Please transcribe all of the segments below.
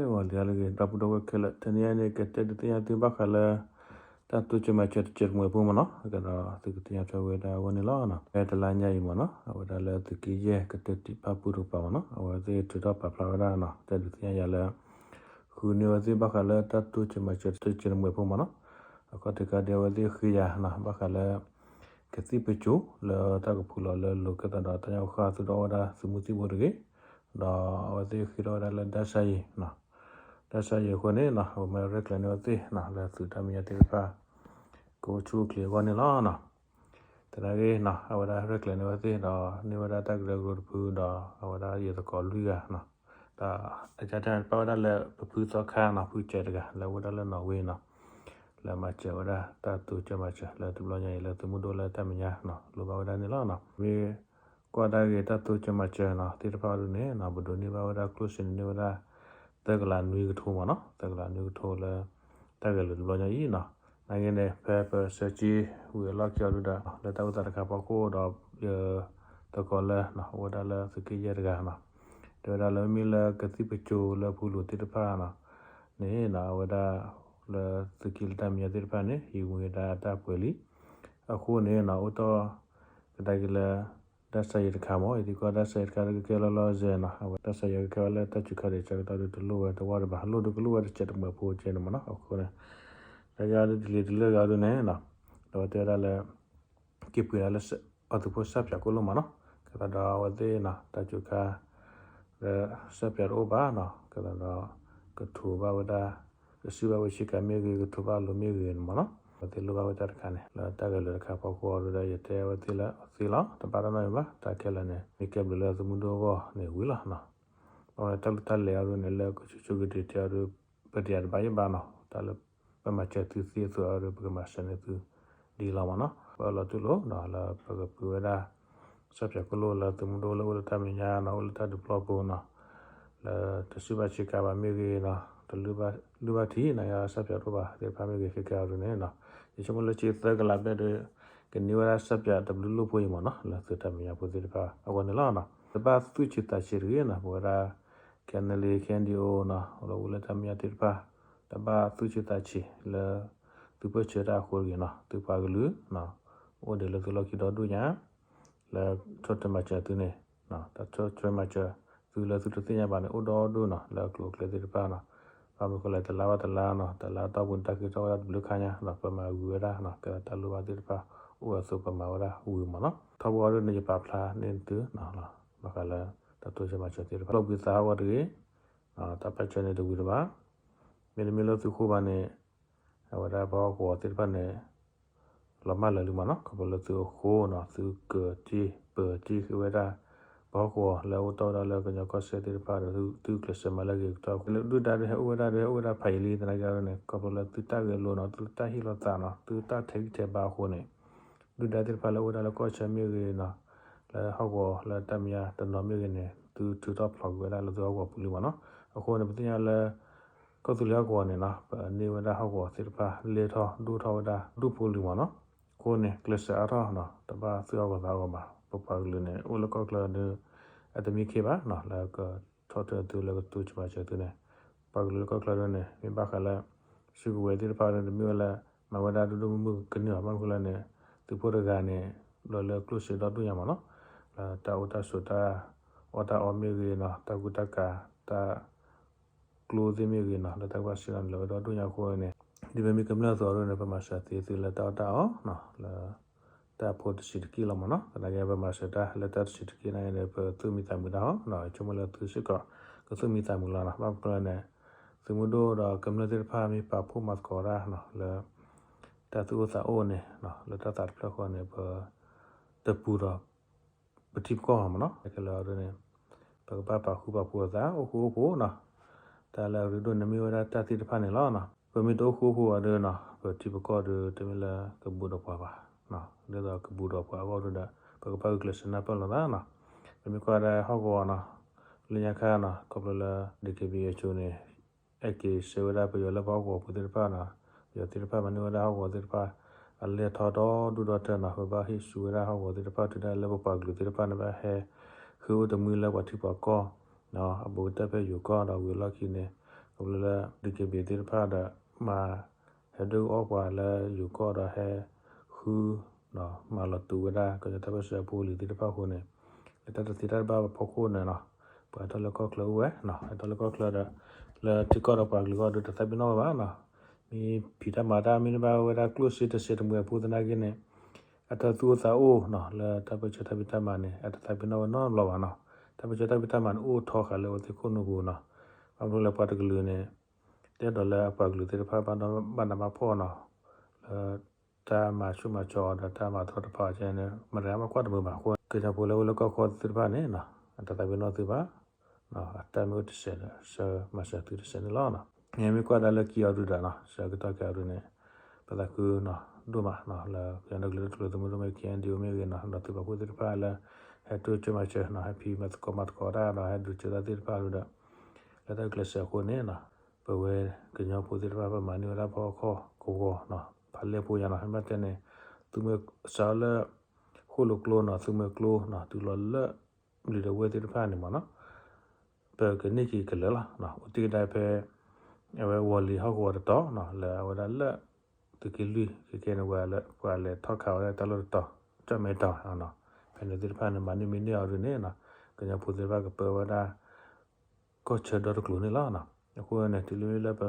ဂီၤလံၤလၢအဂ့ၤ ဒီပုၢ်ဒီဝဲၢ်ခဲလၢာ်, တနံၤအံၤန့ၣ် ကတဲဒုးသ့ၣ်ညါသုဘၣ်ဃးလၢ တၢ်တိစၢၤမၤစၢၤတစဲးတမှဲၤဖိမ့ၢ်နီၤ, ကဒီးသုကသ့ၣ်ညါထွဲဝဲဒၣ်အဂီၢ်န့ၣ်လီၤ. ဖဲတလါညါအံၤမ့ၢ်နီၤ အဝဲဒၣ်လၢသုးက့ယဲၢ်ကတၢၢ်တံာ်ဖၣ်ပူၣ်တကပၤမ့ၢ်နီၤ အဝဲသ့ၣ်ထုးထီၣ်ပာ်ဖျါဝဲဒၣ်နီၤ တဲဒုးသ့ၣ်ညါယၤလၢ ဃုန့ၢ်ဝဲသ့ၣ်ဘၣ်ဃးလၢတၢ်တိစၢၤမၤစၢၤတစဲးတမှဲၤဖိမ့ၢ်နီၤ, အခီၣ်ထံးခါဒ်အဝဲသ့ၣ်ဃ့ယၤနီၤ ဘၣ်ဃးလၢ ကသံၣ်ပစိၤလၢတၢ်ကဖုလီၤလၢလိၤကဲသးဒီးတၢ်ညါဃၣ်သုးဒီးအီၣ်ဝဲဒၣ်သုးမုၢ်သံၣ်ဘိတဂ့ၤ, ဒီးအဝဲသ့ၣ်ဃ့ထီၣ်ဝဲဒၣ်လၢဒၣ်ဆါယံၤ ဒၣ်ဆါယံၤအဃိန့ၣ်နီၤ အဝဲမ့ၢ်ရဲၣ်ကျဲၤန့ၢ်ဝဲသ့ၣ်နီၤ လၢသုးတၢ်မဲာ်ညါသ့ၣ်တဖၣ် ကအိၣ်ဆူၣ်အိၣ်ချ့အဂီၢ်န့ၣ်လီၤ. သနာ်က့နီၤ အဝဲဒၣ်ရဲၣ်ကျဲၤန့ၢ်ဝဲသ့ၣ်ဒီး န့ၢ်ဝဲဒၣ်တၢ်ကရၢကရိတဖုဒီး အဝဲဒၣ်ယသကိးလွံၢ်ဂၤနီၤ, ဒီးအကတၢၢ်န့ၣ် ပာ်ဝဲဒၣ်လၢပဖုသီခါနီၤ ဖုစဲးတဂၤ လၢအအိၣ်ဝဲဒၣ်လၢနီၣ်ဝ့နီၤ, လၢမၤစၢၤဝဲဒၣ်တၢ်တိစၢၤမၤစၢၤ လၢတဘျီညါအံၤလၢသုးမုၢ်ဒိၣ်လၢတၢ်မဲာ်ညါနီၤ လိၣ်ဘၣ်ဝဲဒၣ်န့ၣ်လီၤ. မ့ၢ်ကွၢ်တၢ်ဂ့ၢ်တၢ်တိစၢၤမၤစၢၤနီၤ သ့ၣ်တဖၣ်အံၤဒုန့ၣ်နီၤ ပဒိးန့ၢ်ဘၣ်ဝဲဒၣ်ကျိၣ်စ့န့ၣ်န့ၢ်ဝဲဒၣ် သၢကလးနွံကထိမ့ၢ်နီၤ, သၢကလးနွံကထိလၢ တၢ်ဂဲၤလိာ်တဘျီညါအံၤနီၤ, နာ်က့န့ၣ် ဖဲပဆၢကံဝံၤအလီၢ်ခံအီၤဒုဒီး လၢတၢ်အိၣ်သးတခါဖီခိၣ်ဒီး ယသကိးလၢ အိၣ်ဝဲဒၣ်လၢသုးက့ယဲၢ်တဂၤနီၤ, တဲဝဲဒၣ်လၢမ့မ့ၢ်လၢကသံၣ်ပစိၤလၢဖုလိၤသ့ၣ်တဖၣ်နီၤ န့ၣ်နီၤ အဝဲဒၣ် လၢသုးက့လၢတၢ်မဲာ်ညါသ့ၣ်တဖၣ်န့ၣ် ဟံးဝံၤဝဲဒၣ်တၢ်ပှဲၤလံ, အဃိန့ၣ်နီၤ အိၣ်တီၢ် ကဒါက့ၤလၢ ဒၣ်ဆါယံၤတခါမ့ၢ် ယသံကွၢ်ဒၣ်ဆါယံၤတခါလၢကကဲလီၤလီၤဆဲးနီၤ အဝဲဒၣ်ဆါယံၤကကဲဝဲလၢတၢ်စူၤခါဒံး ဆၢကတီၢ်ဒုတလိၣ်ဝဲတဝီတဘၣ် လိၣ်ဒုကလိၣ်ဝဲတစဲးတမှဲၤဖိကဲန့ၣ်မ့ၢ်နီၤ အဃိန့ၣ် တၢ်ဂ့ၢ်အီၤဒုတလံၤတလၢဂၤဒုန့ၣ်နီၤ ဒီးဝဲတဲဝဲဒၣ်လၢ က့ၤပှ့ၤဒၣ်လၢ အသုးဖိစၢ်ဖၠးကိၣ်လိၣ်မ့ၢ်နီၤ, ကဲသးဒီးအဝဲသ့ၣ်နီၤ တၢ်စူၤခါ လၢစၢ်ဖၠးတအိၣ်ဘၣ်နီၤ ကဲသးဒီး ကထိးဘၣ်ဝဲဒၣ် ကစုၣ်ဘၣ်ဝဲဆ့ကၤမ့ၢ်ဂ့ၤ ကထိးဘၣ်အလိၤမ့ၢ်ဂ့ၤန့ၣ်မ့ၢ်နီၤ အဝဲသ့ၣ်လိၣ်ဘၣ်ဝဲတၢ်တခါန့ၣ် လၢတၢ်ဂဲၤလိာ်တခါဖီခိၣ်အီၤဒုဒီး ယတဲအဝဲသ့ၣ်လၢအသ့လီၤ တဘၣ်တၢ်နီတမံၤဘၣ် တၢ်ခဲလၢာ်န့ၣ် မ့ၢ်ကဲဘျုးလၢသုးမုၢ်ဒိၣ်အဂီၢ်န့ၣ်ဝံၤလီၤနီၤ, ဘၣ်မနုၤတၢ်လၢတၢ်လဲၤအီၤဒုန့ၣ် လၢကဆိဆိကတ့ၤတဲအီၤဒု ပတယၤတဘၣ်ယဘၣ်နီၤ တၢ်လၢ ပမၤစၢၤသုသ့အသိးအီၤဒု ပကမၤစၢၤန့ၢ်သု ဒ်လီၤမ့ၢ်နီၤ ပအၢၣ်လီၤတူၢ်လိာ်နီၤ လၢပကပှ့ၤဝဲဒၣ် စၢ်ဖၠးကိၣ်လိၣ်လၢသုးမုၢ်ဒိၣ်လၢအိၣ်လၢတၢ်မဲာ်ညါနီၤ အိၣ်လၢတၢ်ဒုးပျီပူၤနီၤ လၢတစုၣ်ဘၣ်ဆ့ကၤဘၣ်မ့ၢ်ဂ့ၤနီၤ တလုၢ်ဘၣ်ထံနီၤ ယစၢ်ဖၠးတအိၣ်ဘၣ်သ့ၣ်တဖၣ်မ့ၢ်ဂ့ၤ ခဲကဲအီၤဒုန့ၣ်နီၤ ယဆိကမိၣ်လၢက့သၢကလးဘျဲၣ်ဒု ကန့ၢ်ဝဲဒၣ်စၢ်ဖၠးတဘျုးလိၣ်ဖိအံၤမ့ၢ်နီၤ လၢသုးတၢ်မဲာ်ညါဖိသ့ၣ်တဖၣ်အဂီၢ်န့ၣ်လီၤ. တဘၣ်သူၣ်ဆံးသးဆံးတဂ့ၤနီၤ ပဝဲဒၣ် ခဲနလံ ခဲဒံအိၣ် နီၤ လၢအိၣ်လၢတၢ်မဲာ်ညါသ့ၣ်တဖၣ် တဘၣ်သူၣ်ဆံးသးဆံးလၢ သုပၢၢ်ဆၢတၢ်အဃိတဂ့ၤနီၤ သုပှၤကလုာ် အိၣ်ဒံးလၢသုလီၢ်ခံဒီဒူၣ်ညါ လၢဆီၣ်ထွဲမၤစၢၤသုန့ၣ် တၢ်ဆီၣ်ထွဲမၤစၢၤ သုလၢသုတသ့ၣ်ညါဘၣ်န့ၣ် အိၣ်ဒီဒူၣ်နီၤ လၢအကျိၤအကျဲသ့ၣ်တဖၣ်နီၤ ဘၣ်မနုၤဃိလဲၣ် တလါဘၣ်တလါနီၤ တလါတီၢ်ပူၤန့ၣ် တၢ်ဃ့ထီၣ်ဝဲဒၣ်တဘျုးခါညါနီၤ ပမၤဝံၤဝဲဒၣ်နီၤ ကဲသးတၢ်လိၣ်ဘၣ်သ့ၣ်တဖၣ် အိၣ်ဝဲအသိးပမၤဝဲဒၣ်ဝံၤမ့ၢ်နီၤ ထီဘိအီၤဒုန့ၣ် ယပာ်ဖျါန့ၢ်သု ဘၣ်ဃးလၢ တၢ်တိစၢၤမၤစၢၤသ့ၣ်တဖၣ် လီၤဘှံးသးအဂီၢ်တဂ့ၤ တၢ်ပာ်စၢၤန့ၣ်တဝံၤတဘၣ် မ့တမ့ၢ်လၢသုဃိဘၣ်န့ၣ် အဝဲဒၣ်ပှၤဟီၣ်ကဝီၤသ့ၣ်တဖၣ်န့ၣ် လီၤမၢ်လၢာ်လံမ့ၢ်နီၤ ခီဖျိလၢသုအဃိနီၤ သုကၢၤတ့ၢ် ပၢၤတ့ၢ်ဃ့ဝဲဒၣ် ပှၤဟီၣ်ကဝီၤလၢအအိၣ်တီၢ်ဝဲဒၣ်လၢကညီကီၢ်စဲၣ်သ့ၣ်တဖၣ်ဒီး သုကျဲးစၢးမၤလၢအဂ့ၤကတၢၢ်အဃိ လၢဒုၣ်ဒါဒုးဟဲအိၣ်ဝဲဒၣ်ဒုးဟဲအိၣ်ဝဲဒၣ်ဖးယံာ်လံ သနာ်က့အီၤဒုန့ၣ် ခီဖျိလၢသုတၢ်ဂဲၤလိာ်နီၤ သုတၢ်ဟ့ၣ်လီၤသးနီၤ သုတၢ်ထဲးဂံၢ်ထဲးဘါအဃိန့ၣ် ဒုၣ်ဒါသ့ၣ်တဖၣ်လၢအိၣ်ဝဲဒၣ်လၢကီၢ်ဆၢမ့ၢ်ဂ့ၤနီၤ လၢဟီၣ်ကဝီၤလၢတၢ်မဲာ်ညါတနီၤမ့ၢ်ဂ့ၤန့ၣ် သုထုးထီၣ်ဖျိးကွံာ်ဝဲဒၣ်လၢသုဟီၣ်ကဝီၤပူၤလံမ့ၢ်နီၤ အဃိန့ၣ် ပသ့ၣ်ညါလၢ ကီၢ်သူလ့ၤဟီၣ်ကဝီၤန့ၣ်နီၤ ပန့ၢ်ဝဲဒၣ်ဟီၣ်ကဝီၤသ့ၣ်တဖၣ် လဲၢ်ထီၣ်ဒိၣ်ထီၣ်ဝဲဒၣ်ဒူၣ်ဖိလံမ့ၢ်နီၤ အဃိန့ၣ် ကျဲးစၢးအါထီၣ်နီၤ တဘၣ်သူၣ်အီၣ်ဂီၤသးအီၣ်ဘၣ် ပပှၤကလုာ်န့ၣ် အိၣ်လၢကီၢ်ချၢဒီး အတမံခ့ဘၣ်နီၤ လၢကထီၣ်ထၢသုလၢကတိစၢၤမၤစၢၤသုန့ၣ် ပှၤကလုာ်လၢကီၢ်ချၢဒ်န့ၣ် မ့ၢ်ဘၣ်ဃးလၢ စုကဝဲၤသ့ၣ်တဖၣ်ဒ်န့ၣ် မ့ၢ်ဝဲလၢ မၤဝဲဒၣ်ဒိၣ်ဒိၣ်မုၢ်မုၢ်ကနုာ်အီၤ ဘၣ်မနုၤဃိလဲၣ်န့ၣ် သုးဖိတဂၤန့ၣ် လီၤလၢကျိၣ်စ့ဒီဒူၣ်ညါမ့ၢ်နီၤ လၢတၢ်အိၣ်တၢ်ဆိးတၢ်အီၣ်တၢ်အီမ့ၢ်ဂ့ၤနီၤ တၢ်ကူတၢ်ကၤ တၢ်ကျိသ့ၣ်မ့ၢ်ဂ့ၤနီၤ လၢတၢ်ကဘၣ်စ့ၢ်ကီးန့ၣ် လီၤဝဲဒီဒူၣ်ညါအဃိန့ၣ် ဒ်ပမ့ၢ်ကမျၢၢ်အသိးဒ်န့ၣ် ပမၤစၢၤသ့သုလၢတၢ်အီၣ်တၢ်အီနီၤ လၢ တၢ်ဖိတဆံးတက့ၢ်လီၤမ့ၢ်နီၤ သနာ်က့ ပမၤစၢၤတၢ်လၢတၢ်တဆံးတက့ၢ်န့ၣ် ပသူၣ်မံသးမုာ်တၢ်ဟီနီၤ ဆိကမိၣ်လၢသုစ့ၢ်ကီး ကသူၣ်မံသးမုာ်လီၤနီၤ ဘၣ်မနုၤဃိလဲၣ်န့ၣ် သုးမုၢ်ဒိၣ်ဒီးကမျၢၢ်သ့ၣ်တဖၣ်မ့ၢ်ပာ်ဖှိၣ်မၤသကိးတၢ်နီၤ လၢ တၢ်သူၣ်အိၣ်သးအိၣ်န့ၣ် လၢတၢ်သးတဖျၢၣ်ဃီန့ၣ် ပ တပူၤဒီး ပထံပကီၢ်မ့ၢ်နီၤ ခဲလၢာ်အီၤဒ်န့ၣ် ပကဘၣ်ပာ်ဃူပာ်ဖိးအသး အိၣ်ဃူအိၣ်ဖိးနီၤ တၢ်လၢအရ့ဒိၣ်န့ၣ်မ့ၢ်ဝဲဒၣ်တၢ်သ့ၣ်တဖၣ်န့ၣ်လီၤနီၤ ပမ့ၢ်တအိၣ်ဃူအိၣ်ဖိးဘၣ်ဒီးနီၤ ပထံပကီၢ်ဒီးတမ့ၢ်လၢကဘူးဒီးပှၤဘၣ် ဒ်သိးကဘူးဒီးပှၤအဂီၢ်ဒ်ဒီး ပကဘၣ်ဂုာ်ကျဲးစၢးနၢ်ပၢၢ်လိာ်သးနီၤ ပမ့ၢ်ကွၢ်ဒၣ်ဟီၣ်ကဝီၤနီၤ လၢညါခါနီၤ ခီဖျိလၢ ဒ့က့ဘံအဆိန့ၣ် အဲၣ်က့ၤဆှၢဝဲဒၣ်ပယီၤလၢပဟီၣ်ကဝီၤပူၤသ့ၣ်တဖၣ်နီၤ ပယီၤသ့ၣ်တဖၣ်မၤန့ၢ်ဝဲဒၣ်ဟီၣ်ကဝီၤသ့ၣ်တဖၣ် အလဲၤထီၣ်ဒီဒူၣ်ဒီထၢနီၤ ပဘၣ်ဟ့ၣ်ဆူၣ်ဝဲဒၣ်ဟီၣ်ကဝီၤသ့ၣ်တဖၣ် တုၤဒၣ်လၢပပှၤကလုာ်သ့ၣ်တဖၣ်န့ၣ် ဘၣ်ဟဲ ဃ့အိၣ်တမှံလၢပှၤထံပှၤကီၢ် အဘူးကတၢၢ်ဖဲယိၤကီၢ်ဒီးဝံၤအလီၢ်ခံန့ၣ် ခီဖျိလၢ ဒုးက့ဘ့ၣ်သ့ၣ်တဖၣ်ဒီး မၤ ဟဲဒွဲၣ်အီၣ်ပှၤလၢယိၤကီၢ်ဒီးဟဲဃု မၤလီၤတူာ်ဝဲဒၣ် ကညီတၢ်ပၢၢ်ဆၢအဖိအလံၤသ့ၣ်တဖၣ်အဃိန့ၣ် လၢတၢ်တသ့တၢ်တဘၣ်အဖီခိၣ်န့ၣ်နီၤ ပှၤဟဲထီၣ်လၢကီၢ်ချၢအိၣ်ဝဲနီၤ ဟဲထီၣ်လၢကီၢ်ချၢဒီး လၢထံကီၢ်ဒီးပှၤကလုာ်အဂီၢ်ဒီးတသးပ့ၤနီၣ်ဝဲဘၣ်နီၤ မ့ၢ်ဖံးတၢ်မၤတၢ်မ့ၢ်တဘၣ်ဝဲဒၣ်ကျိၣ်စ့တစဲးတမှဲၤအဖိသနာ်က့န့ၣ် အတၢ်သူၣ်အိၣ်သးအိၣ်နီၤ လၢတၢ်ပၢၢ်ဆၢတၢ်ဖံးတၢ်မၤန့ၣ် အတသးပ့ၤနီၣ်ဝဲနီတဘျီဘၣ်နီၤ တၢ်ပၢၢ်ဆၢတၢ်ဖံးတၢ်မၤန့ၣ် အိၣ်ထီဃာ်လၢအဝဲသ့ၣ်ခိၣ်နူာ်ပူၤနီၤ ဘၣ်မနုၤလၢပှၤတကလုာ်န့ၣ် တအဲၣ်ဒိးလၢအပှၤကလုာ်သ့ၣ်တဖၣ်ဘၣ်နးဘၣ်ဖှီၣ်နီၤ လၢ တၢ်မၤဆူၣ်မၤစီၤအီၤဒီးတၢ်မၤသီတဖၣ်အီၤန့ၣ် မတၤမ့ၢ်ကွၢ်တမုာ်ဘၣ်အဃိ ကညီဖိလၢအိၣ်လၢကီၢ်ချၢသ့ၣ်တဖၣ်န့ၣ် အတသးပ့ၤနီၣ်သုဘၣ် အတၢ်မ့ၢ်အိၣ်တစဲးဒီး ဆှၢမၤစၢၤသုတစဲးန့ၣ်လီၤ. မ့မ့ၢ်ကွၢ်ဒၣ်လၢခံအီၤဒုဒီး ဆၢကတီၢ်ခဲအီၤဒုန့ၣ် ပသးခုဒိၣ်မး လၢကညီဒီကလုာ်တၢ်ထူၣ်ဖျဲးသုးမုၢ်ဒိၣ်မ့ၢ်ဂ့ၤ KNDO မ့ၢ်ဂ့ၤနီၤ ဒီးသုးပာ်ဖှိၣ်သ့ၣ်တဖၣ်လၢ ဟဲတိစၢၤမၤစၢၤ ဟဲဖံးမၤသကိးမၤသကိးတၢ်ဒီး ဟဲဒုးစၢၤတၢ်သ့ၣ်တဖၣ်ဒုဒီး လၢတၢ်ကျဲးစၢးအဃိန့ၣ် ပဝဲကညီဖိသ့ၣ်တဖၣ် ပမၤန့ၢ်ဝဲဒၣ်ဖီခိၣ်ကဝီၤ ဖးလဲၢ်ဖိညါနီၤ မ့ၢ်ဘၣ်တဲန့ၣ် သုးမုၢ်စးလၢ ဃိၣ်လိာ်ကျိနီၤ သုးမုၢ်ကျိနီၤ တုၤလီၤလၢ လံာ်ဒီးဝဲၢ်သ့ၣ်တဖၣ်န့ၣ်မ့ၢ်နီၤ ပကန့ၢ်က့ၤကလၢာ်လီၤ. အိၣ်တ့ၢ်ကဒါဖဲ အဝဲဝီၤလံၤဟီၣ်ကဝီၤတတီၤနီၤ လၢအဝဲဒၣ်လၢ သုးက့လွံၢ်ကကဲန့ၣ်ဝဲလၢ ပှၤလဲၤထီၣ်ခးဝဲဒၣ်တၢ်လီၢ်တတီၤ ကၠီၣ်မဲတီၤ ဖဲန့ၣ်သ့ၣ်တဖၣ်န့ၣ် မၤန့ၢ်မ့ၢ်န့ၢ်အီၤဒုန့ၣ် ကညီဖိသ့ၣ်တဖၣ်ကပၢဝဲဒၣ် ကီၢ်ဆၢဒီတကျိၤန့ၣ်လီၤ. အဃိန့ၣ် တုၤလၢလၢပ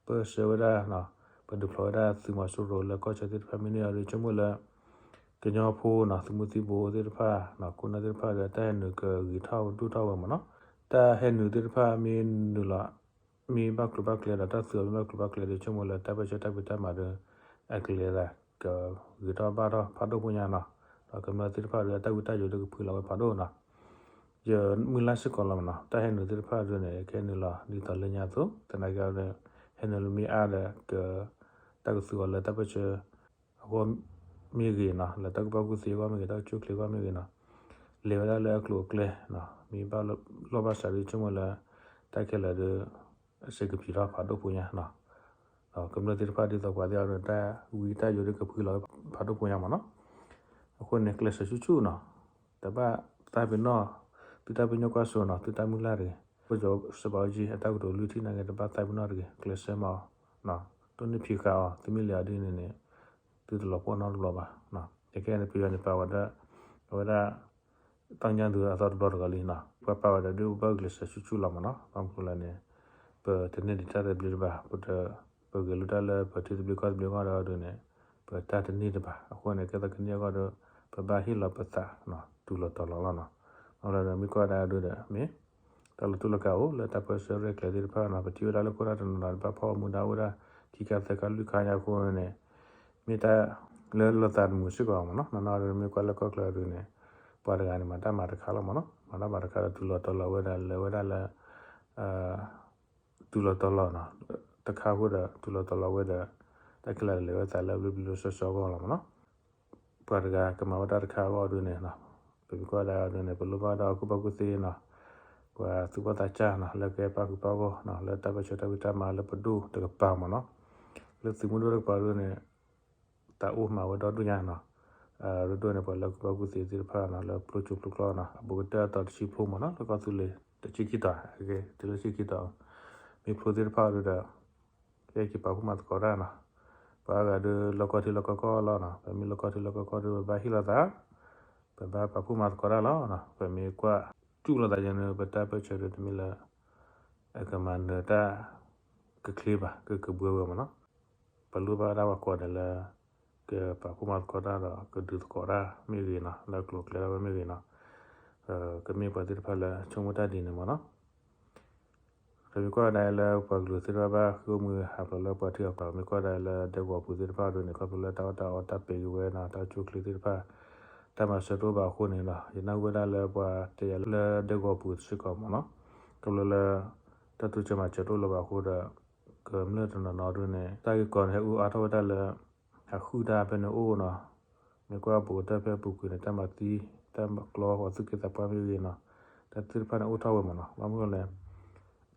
ပၢၢ်ဆၢဝဲဒၣ် ပဒုးဖျိးဝဲဒၣ်သုးမီၤစိရိၤလၢကီၢ်ဆၢသ့ၣ်တဖၣ်မ့ၢ်န့ၢ်အီၤဒီး ဆိကမိၣ်လၢ ကညီဖိနီၤ သုးမုၢ်သံၣ်ဘိသ့ၣ်တဖၣ် ခိၣ်နၢ်သ့ၣ်တဖၣ်ဒီး တၢ်ဟဲနုာ်ကဂ့ၤထီၣ်ဒိၣ်ထီၣ်ဝဲမ့ၢ်နီၤ. တၢ်ဟဲနုာ်သ့ၣ်တဖၣ်မ့ၢ်နုာ်လီၤ မ့ၢ်ဘၣ်ကျိၤဘၣ်ကျဲဒီး တၢ်သုးအီၤမ့ၢ်ဘၣ်ကျိၤဘၣ်ကျဲဒီး ဆိကမိၣ်လၢတၢ်ပၢၢ်ဆၢတၢ်ဖံးတၢ်မၤဒီး အကျဲသးကဂ့ၤထီၣ်ဘၣ်ထီၣ်ဖးဒိၣ်ဖိညါနီၤ. ဒီးကမျၢၢ်သ့ၣ်တဖၣ်ဒီး တၢ်ဝံတၢ်ယိာ်ဒီးကဖုလီၤဝဲဖးဒိၣ်နီၤ. ယမုၢ်လၢ်စ့ၢ်ကီးလီၤမ့ၢ်နီၤ တၢ်ဟဲနုာ်သ့ၣ်တဖၣ်ဒုန့ၣ် ကဟဲနုာ်လီၤဒ်သိးလၢညါအသိး သနာ်က့ဒီး ဟဲနုာ်လီၤမ့ၢ်အါဒီး က တၢ်ကသူအီၤလၢတၢ်ပၢၢ်ဆၢ အဂီၢ်မ့ၢ်ဂ့ၤနီၤ လၢတၢ်ကူၣ်ဘၣ်ကူၣ်သ့အဂီၢ်မ့ၢ်ဂ့ၤ တၢ်ကဆိၣ်ချ့အဂီၢ်မ့ၢ်ဂ့ၤနီၤ လဲၤဝဲဒၣ်လၢအကျိၤအကျဲ မ့ၢ်ဘၣ်လီၢ်ဘၣ်စးဒီး ဆိကမိၣ်လၢ တၢ်ခဲလၢာ်ဒီး အစ့ကဖံးထီၣ်ဖးဒိၣ်ဖိညါနီၤ. ဒီးကမျၢၢ်သ့ၣ်တဖၣ်ဒ်သိးပှၤသ့ၣ်အီၤဒီး တၢ်ဝံတၢ်ယိာ်ဒီးကဖုလီၤဝဲဖးဒိၣ်ဖိညါမ့ၢ်နီၤ. အဃိန့ၣ် ကျဲးစၢးဆူၣ်ဆူၣ်နီၤ တဘၣ်သးပ့ၤနီၣ် သုတၢ်ပညိၣ်ကွၢ်စိနီၤ သုတၢ်မုၢ်လၢ်တဂ့ၤ. ပစီၤစဘးအူကၠံအတၢ်ကတိၤလွံၢ်ထံၣ်နာ်က့ တဘၣ်သးပ့ၤနီၣ်တဂ့ၤ ကျဲးစၢးမၤအီၤ တိၢ်နီၣ်ဖံးဃာ်အီၤ သုမ့ၢ်လဲၤအီၤဒ်န့ၣ်န့ၣ် သုတလီၤပှီၢ်နီတဘျီဘၣ်. ခဲကနံၣ်အံၤန့ၣ် ပယီၤန့ၣ်ပာ်ဝဲဒၣ် အဝဲဒၣ် သီညါသူအသီတဘျီတဂီၤလံနီၤ ပှၤပာ်ဝဲဒၣ်ဒုးပဘၣ်ဂုာ်ကျဲးစၢးဆူၣ်ဆူၣ်လီၤမ့ၢ်နီၤ ဘၣ်မနုၤလဲၣ်န့ၣ် ပတန့ၢ်ဒံးတၢ်သဘျ့တဘၣ် ပ ပဂဲၤလိာ်တၢ်လၢပထံသဘျ့ကီၢ်သဘျ့အဂီၢ်ဒီးဒုးန့ၣ် ပတၢ်တန့ၢ်တဘၣ် အဃိန့ၣ် ကဲသိးကနံၣ်အဂီၢ်ဒီး ပဘၣ်ဟ့ၣ်လီၤပသး တူၢ်လိာ်တီၤလီၤလီၤနီၤ. အလီၤဒီးမ့ၢ်ကွၢ်ဒၣ်ဒုးဒီး မ့ၢ် တၢ်လီၤတူၢ်လီၤကာ်အိၣ်လၢတၢ်ပၢၢ်ဆၢရဲၣ်ကျဲၤသ့ၣ်တဖၣ်နီၤ ပထံၣ်ဝဲဒၣ်လၢခိၣ်နၢ်တနီၤနီၤ တဘၣ်ဖီၣ်မူဒါအိၣ်ဝဲဒၣ် ခံခါသၢခါလွံၢ်ခါညါအဃိန့ၣ် မ့ၢ်တၢ်လၢလီၤသးတမုာ်စ့ၢ်ကီးမ့ၢ်နီၤ နီၢ်နီၢ်ဒီးမ့ၢ်ကွၢ်လၢကီၢ်ချၢဒုးန့ၣ် ပှၤတဂၤန့ၣ်မၤတၢ်မၤတခါလီၤမ့ၢ်နီၤ မၤတၢ်မၤတခါဒီးတူၢ်လိာ်တီၤလီၤဝဲဒၣ်လဲၤဝဲဒၣ်လၢ တူၢ်လိာ်တီၤလီၤနီၤ တခါအဃိဒီးတူၢ်လိာ်တီၤလီၤဝဲဒီး တၢ်ခဲလၢာ်လဲၤဝဲသးလၢအဘျုးဘျုးလၢစီစီအဂီၢ်လီၤမ့ၢ်နီၤ ပှၤတဂၤကမၤဝဲတၢ်တခါအဂီၢ်ဒုးန့ၣ် ပမ့ၢ်ကွၢ်ဒၣ်ဒုးန့ၣ် ပလိၣ်ဘၣ်ဒီးကူၣ်ဘၣ်ကူၣ်သ့နီၤ ပှၤသူၣ်ဘီၣ်သးစၢ်နီၤ လၢကဟဲပာ်ဃုာ်ပာ်ဂီၢ်နီၤ လၢတၢ်ပၢၢ်ဆၢတၢ်ဖံးတၢ်မၤလၢပဒိၣ်တကပၤမ့ၢ်နီၤ လၢသုးမုၢ်ဒိၣ်တကပၤဒုးန့ၣ် တၢ်အိၣ်မၤဝဲဒီဒိၣ်ညါနီၤ ရဒိၣ်န့ၣ် ပှၤလၢကူၣ်ဘၣ်ကူၣ်သ့သ့ၣ်တဖၣ်နီၤ လၢဖျိကၠိဖျိကျီနီၤ အဘူးကတၢၢ်အတီၤတဆံဖျိမ့ၢ်နီၤ လၢကီၢ်သူလ့ၤ တဆံခံတီၤ တုၤလၢဆံခံတီၤ မ့ၢ်ဖျိသ့ၣ်တဖၣ်ဒုးဒီး ကဲက့ၤပာ်ဖှိၣ်မၤသကိးတၢ်နီၤ ပှၤအါဂၤဒုးလီၢ်ကီၢ်ထံလီၢ်ကီၢ်ကီၢ်လီၤနီၤ ပမ့ၢ်လီၢ်ကီၢ်ထံလီၢ်ကီၢ်ကီၢ်ဒုး ပဘၣ်ဟ့ၣ်လီၤသး ပဘၣ်ပာ်ဖှိၣ်မၤသကိးတၢ်လီၤနီၤ ပမ့ၢ်ကွၢ်စူၣ်လိာ်သးယဲန့ၣ် ပတၢ်ပၢၢ်ဆၢဒုးတမ့ၢ်လၢ အကမၤနၢၤတၢ် ကချ့ဘၣ် ကကဘှၢဝဲမ့ၢ်နီၤ ပလိၣ်ဘၣ်ဒၣ်ပှၤကိးဂၤဒဲးလၢ ကပာ်ဖှိၣ်မၤသကိးတၢ်ဒီး ကဒုးသကိးတၢ်မ့ၢ်ဂ့ၤနီၤ လၢကျိၤကျဲဒၣ်ဝဲမ့ၢ်ဂ့ၤနီၤ ကမ့ၢ်ပှၤသ့ၣ်တဖၣ်လၢဆိကမိၣ်တၢ်ဒ်န့ၣ်မ့ၢ်နီၤ ပမ့ၢ်ကွၢ်ဒၣ်လၢပှၤကလုာ်သ့ၣ်တဖၣ်ဘၣ်ဃ့ၢ်မှံဟးဖျိးလၢပှၤထံအီၤ ပမ့ၢ်ကွၢ်ဒၣ်လၢဒဲကဝီၤပူၤသ့ၣ်တဖၣ်ဒုးန့ၣ် ခီဖျိလၢတၢ်အီၣ်တၢ်အီတၢ်ပဲာ်က့ၤဝဲနီၤ တၢ်ကၠိချ့သ့ၣ်တဖၣ် တၢ်မၤစၢၤတအိၣ်ဘၣ်အဃိန့ၣ်ဒီး ယနၢ်ဟူဝဲဒၣ်လၢပှၤတဲယၤလၢဒဲကဝီၤပူၤစ့ၢ်ကီးမ့ၢ်နီၤ ခီဖျိလၢ တၢ်တိစၢၤမၤစၢၤတအိၣ်လၢၤဘၣ်အဃိဒီး ကမျၢၢ်တနီၤနီၤဒုးန့ၣ် တၢ်ဂ့ၢ်ကီန့ၣ် ဟဲအူအါထီၣ်ဝဲဒၣ်လၢ ဟးဃုတၢ်ဖဲန့ၣ်အိၣ်နီၤ မ့ၢ်ကွၢ်ဘူးကတၢၢ်ဖဲအပူၤကွံာ်န့ၣ် တၢ်မၤသံ တၢ်ကျီဃီၤသူၣ်က့သးပှၢ်မ့ၢ်ဂ့ၤနီၤ တၢ်သ့ၣ်တဖၣ်န့ၣ်အိၣ်ထီၣ်ဝဲမ့ၢ်နီၤ ဘၣ်မနုၤလဲၣ်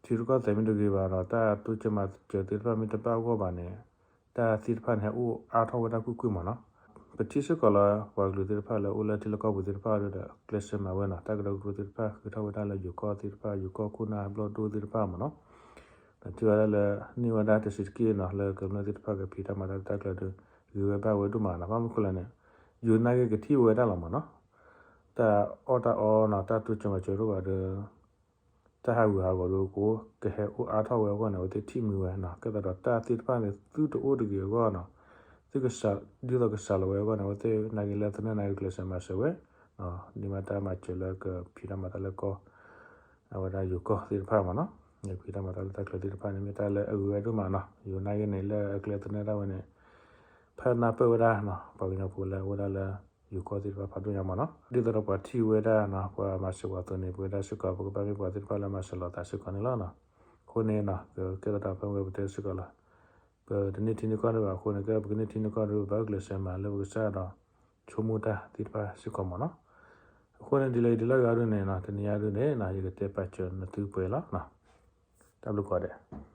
ထံရူၢ်ကီၢ်သဲးမ့ၢ်တဂ့ၤဘၣ်ဒီး တၢ်တိစၢၤမၤစၢၤသ့ၣ်တဖၣ်မ့ၢ်တဘၣ်အဂီၢ်ဘၣ်န့ၣ် တၢ်သ့ၣ်တဖၣ်န့ၣ် ဟဲအိၣ်အါထီၣ်ဝဲဒၣ်ကွ့ၢ်ကွ့ၢ်မ့ၢ်နီၤ ပထံၣ်စ့ၢ်ကီးလၢ ပှၤကလုာ်သ့ၣ်တဖၣ်လၢအိၣ်လၢထံလီၢ်ကီၢ်ပူၤသ့ၣ်တဖၣ်ဒီး ကျဲးစၢးမၤဝဲနီၤ တၢ်ကရၢကရိသ့ၣ်တဖၣ် ဃုထီၣ်ဝဲဒၣ်လၢယိၤကီၢ်သ့ၣ်တဖၣ် ယိၤကီၢ်ခိၣ်နၢ်ဘျီၣ်ဒိၣ်သ့ၣ်တဖၣ်မ့ၢ်နီၤ ဒီးထံၣ်ဝဲဒၣ်လၢ န့ၢ်ဝဲဒၣ်တဆံးတက့ၢ်နီၤ လၢကမျၢၢ်သ့ၣ်တဖၣ်ကဖံးတၢ်မၤတၢ်လၢတၢ်ကျၢၤဒီး ဂ့ၤဝဲဘၣ်ဝဲဒိၣ်မးနီၤ. ဘၣ်မနုၤဃိလဲၣ်န့ၣ် ယိၤနာ်က့ကထံၣ်ဝဲဒၣ်လီၤမးနီၤ. တၢ်အီၣ်တၢ်အီနီၤ တၢ်တိစၢၤမၤစၢၤတအိၣ်ဘၣ်ဒီး တၢ်ဟးဂူာ်ဟးဂီၤဒီးကအိၣ် ကဟဲအိၣ်အါထီၣ်ဝဲအဂီၢ်န့ၣ် အဝဲသ့ၣ်ထံၣ်မုာ်ဝဲနီၤ. ကဲသးဒီးတၢ်သ့ၣ်တဖၣ်န့ၣ် သုတအိၣ်တဂ့ၤအဂီၢ်နီၤ သုကစး ဒ်သိးကစးလီၤဝဲအဂီၢ်န့ၣ် အဝဲသ့ၣ်နာ်က့လၢသနၢၣ်နာ်က့ကျဲးစၢးမၤစၢၤဝဲ ဒ်မ့ၢ်တၢ်မၤစၢၤလၢကဖံးတၢ်မၤတၢ်လၢကီၢ် အဝဲဒၣ်ယိၤကီၢ်သ့ၣ်တဖၣ်မးနီၤ ကဖံးတၢ်မၤတၢ်လၢတၢ်ချၢသ့ၣ်တဖၣ်န့ၣ် မ့ၢ်တၢ်လၢအဂ့ၤဝဲဒိၣ်မးနီၤ. ယိၤနာ်က့န့ၣ် လၢအကျဲသနၢၣ်ဒၣ်ဝဲန့ၣ် ဖးနၢ်ပၢၢ်ဝဲဒၣ်နီၤ ပှၤကညီဖိလၢအအိၣ်ဒၣ်လၢ ယိၤကီၢ်သ့ၣ်တဖၣ်ဖးဒိၣ်ညါမးနီၤ. ဒ်သိးဒီးပှၤထံၣ်ဝဲဒၣ်နီၤ ပှၤမၤစၢၤပှၤအသိးန့ၣ် ပဝဲဒၣ်စ့ၢ်ကီး ပကဘၣ်မ့ၢ်ပှၤသ့ၣ်တဖၣ်လၢမၤစၢၤလိာ်သးစ့ၢ်ကီးန့ၣ်လီၤနီၤ. အဃိန့ၣ်နီၤ ကကဲသးဒီးဖဲမ့ၢ်ပတဲစ့ၢ်ကီးလီၤ. ပတန့ၢ်ထံန့ၢ်ကီၢ်ဒံးဘၣ်အဃိန့ၣ် ကဲပကန့ၢ်ထံန့ၢ်ကီၢ်ဒံးဘၣ် ပကကျဲးစၢးမၤလၢပကစၢ်ဒီး ဆိကမိၣ်တၢ်သ့ၣ်တဖၣ်စ့ၢ်ကီးမးနီၤ. အဃိန့ၣ် ဒ်လဲၣ်ဒ်လဲၣ်ဂ့ၤဒ်န့ၣ်နီၤ တနံၤအံၤဒ်န့ၣ်နီၤ ယကတဲပာ်စၢၤနသုပှဲၤလီၤနီၤ. တၢ်ဘျုးကိးဂၤဒဲး